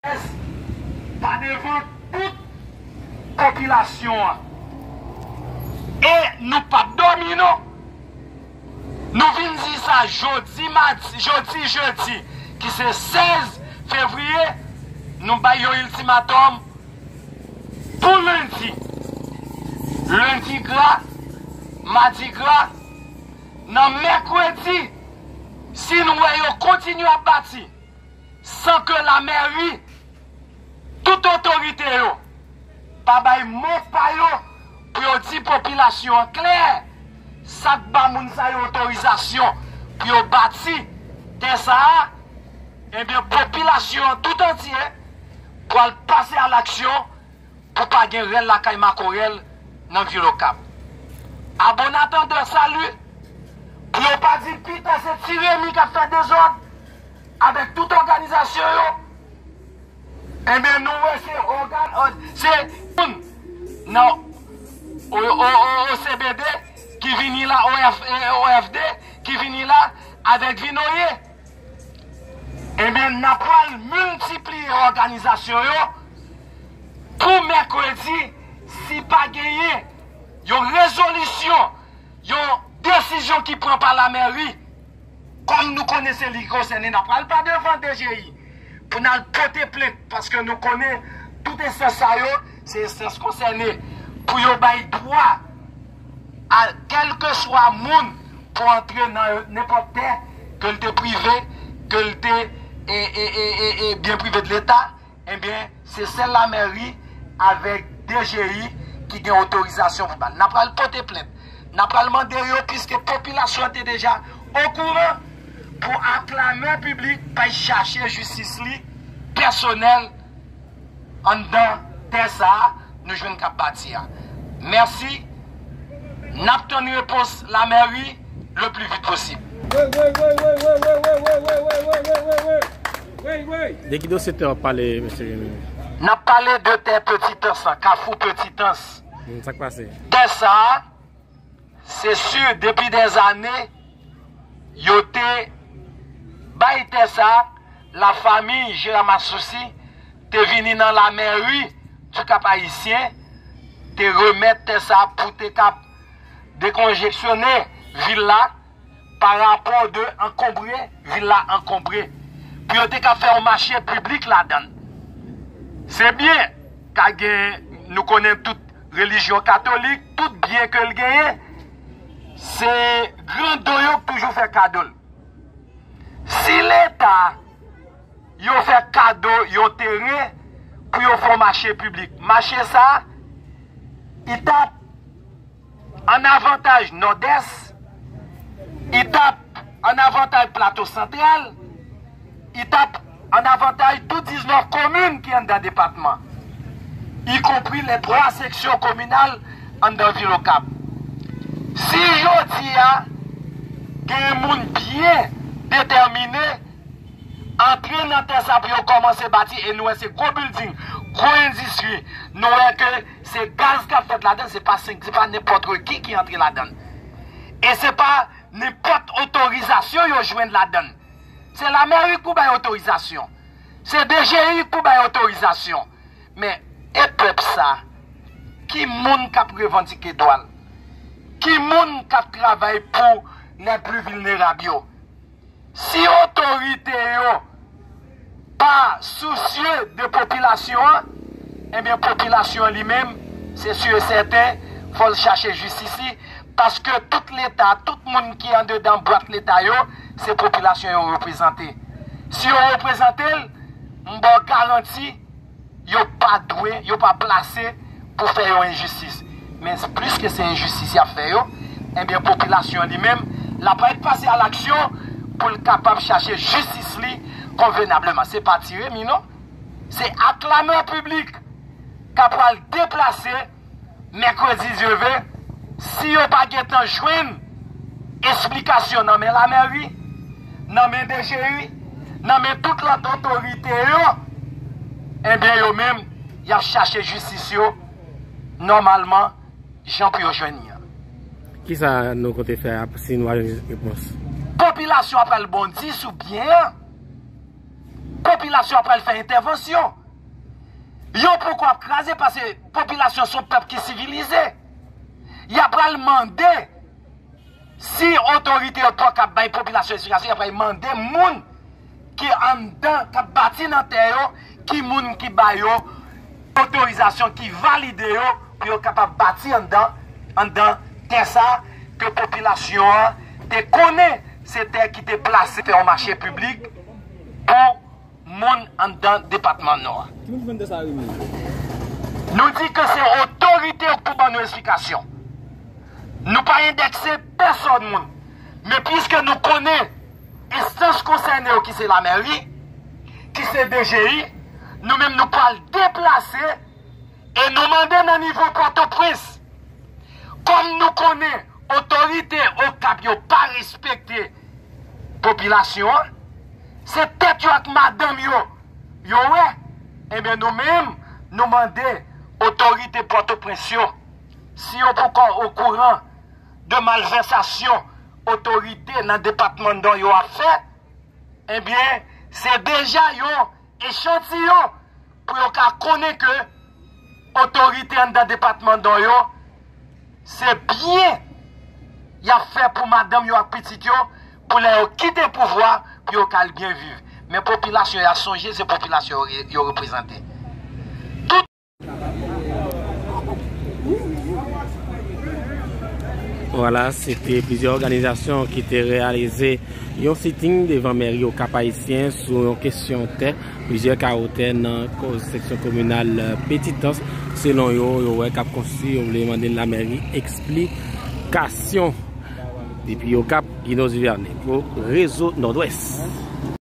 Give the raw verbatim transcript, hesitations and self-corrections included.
pa devan tout popilasyon an. E nou p ap dòmi non. Nou vin di sa jodi madi, jodi jedi, ki se sèz fevriye, nou bay yon iltimatòm pou lendi. Lendi gra, madi gra, nan mèkredi, si nou wè yo kontinye ap bati, san ke lamèri, tout otorite yo pa bay mo pa yo pou yo di popilasyon an klè sa k ba moun sa yo otorizasyon pou yo bati tè sa a, ebyen, popilasyon an tout antye pral pase a laksyon pou pa gen rèl lakay makorèl nan vil Okap. Abonatandè sali, pou yo pa di pita se Ti Remi k ap fè dezòd avèk tout òganizasyon yo. Ebyen, nou wè se ògan, ò, se moun nan O- O- O- O C B D ki vini la, O F, eh, O F D ki vini la avèk Vinoye. Ebyen, n ap pral miltipliye òganizasyon yo pou mèkredi, si pa genyen yon rezolisyon, yon desizyon ki pran pa lamèri, kòm nou konnen se li ki konsène, n ap pral pa devan D G I pou n al pote plent, paske nou konnen tout enstans sa yo, se enstans konsène, pou yo bay dwa a kèlkeswa moun pou antre nan nenpòt tè, ke l te prive, ke l te e, e, e, e, e byen prive de Leta, ebyen, se sèl lamèri avèk D G I ki gen otorizasyon pou ba l. N ap pral pote plent. N ap pral mande yo, piske popilasyon an te deja okouran, pou aklamè piblik bay chache jistis li pèsonèl anndan tè sa a nou jwenn k ap bati a. Mèsi. N ap tann repons lamèri le pli vit posib. De ki dosye tè w ap pale, mesye Remy? N ap pale de tè Petitans lan, Kafou Petitans. Hmm, sa k pase? Tè sa a, se si depi dèzane, yo te bay tè sa a, lafanmi Jera Masousi te vini nan lamèri di Kap Ayisyen, te remèt tè sa a pou te kap dekonjeksyone vil la, pa rapò de ankonbre, vil la ankonbre. Pou yo te ka fè yon mache piblik ladan l. Se byen, ka gen, nou konnen tout relijyon katolik, tout byen ke l genyen, se grandon yo k toujou fè kado l. Si Leta yo fè kado yon teren pou yo fè yon mache piblik, mache sa, li t ap an avantaj Nòdès, li t ap an avantaj Plato Santral, li t ap an avantaj tout diznèf komin ki anndan depatman, ikonpri lè twa seksyon kominal anndan vil Okap. Si jodi a, gen moun byen detèmine antre nan tè sa pou yo kòmanse bati, e nou wè se gwo bilding, gwo endistri, nou wè ke se gaz k ap fèt ladan, se pa senk, se pa nenpòt ki ki antre ladan. E se pa nenpòt otorizasyon yo jwenn ladan. Se lamèri k pou bay otorizasyon. Se D G I k pou bay otorizasyon. Men, e pèp sa, ki moun k ap revandike dwa l? Ki moun k ap travay pou lè pli vilnerab yo? Si otorite yo pa sousye de popilasyon an, ebyen, popilasyon an li menm, se si e sèten, fò l chache jistis li, paske tout Leta, tout moun ki andedan bwat Leta yo, se popilasyon yo reprezante. Si yo reprezante l, m ba w garanti, yo pa dwe, yo pa plase pou fè yon enjistis. Men pliske se enjistis y ap fè yo, ebyen, popilasyon an li menm, l ap pase a laksyon pou l kapab chache jistis li konvenableman. Se pa Ti Remi non. Se aklamè piblik k ap pral deplase mèkredi Dye vle, si yo pa gentan jwenn esplikasyon nan men lamèri, nan men D G I, nan men tout lòt otorite yo, ebyen, yo menm, y ap chache jistis yo nòmalman, jan pou yo jwenn li an. Kisa nou konte fè ap- si nou pa jwenn repons? Popilasyon ap pral bondi sou byen an. popilasyon an pral fè entèvansyon. Yo poko ap kraze paske popilasyon se yon pèp ki sivilize. Y ap pral mande, si otorite yo poko ap bay popilasyon esplikasyon, y ap pral mande moun ki anndan, k ap bati nan tè yo, ki moun ki ba yo otorizasyon, ki valide yo pou yo kapab bati anndan, anndan tè sa ke popilasyon an te konnen se tè ki te plase fè yon mache piblik pou moun anndan depatman Nò a. Ki moun ki fè tè sa, Remy? Nou di ke se otorite yo pou ban nou esplikasyon. Nou pa endekse pèsòn moun. Men piske nou konnen enstans konsène yo ki se lamèri, ki se D G I, nou menm nou pral deplase e nou mande nan nivo Pòtoprens. Kòm nou konnen otorite Okap yo pa respekte popilasyon an, se tèt yo ak madanm yo, yo wè. Ebyen nou menm, nou mande otorite Pòtoprens yo, si yo poko okouran de malvèsasyon otorite nan depatman Nò yo ap fè, ebyen, se deja yon echantiyon pou yo ka konnen ke otorite anndan depatman Nò yo, se byen y ap fè pou madanm yo ak pitit yo, pou lè yo kite pouvwa, pou yo ka al byen viv. Men popilasyon y a sonje, se popilasyon yo re-, yo reprezante. Tout Vwala, se te plizyè òganizasyon ki te reyalize yon sitting devan mèri Okap Ayisyen sou yon kesyon tè, plizyè kawo tè nan ko-, seksyon kominal, eh, Petitans. Selon yo, yo wè k ap konstwi, yo vle mande lamèri eksplikasyon. Depi Okap, Guido Duvernay pou Rezo Nòdwès.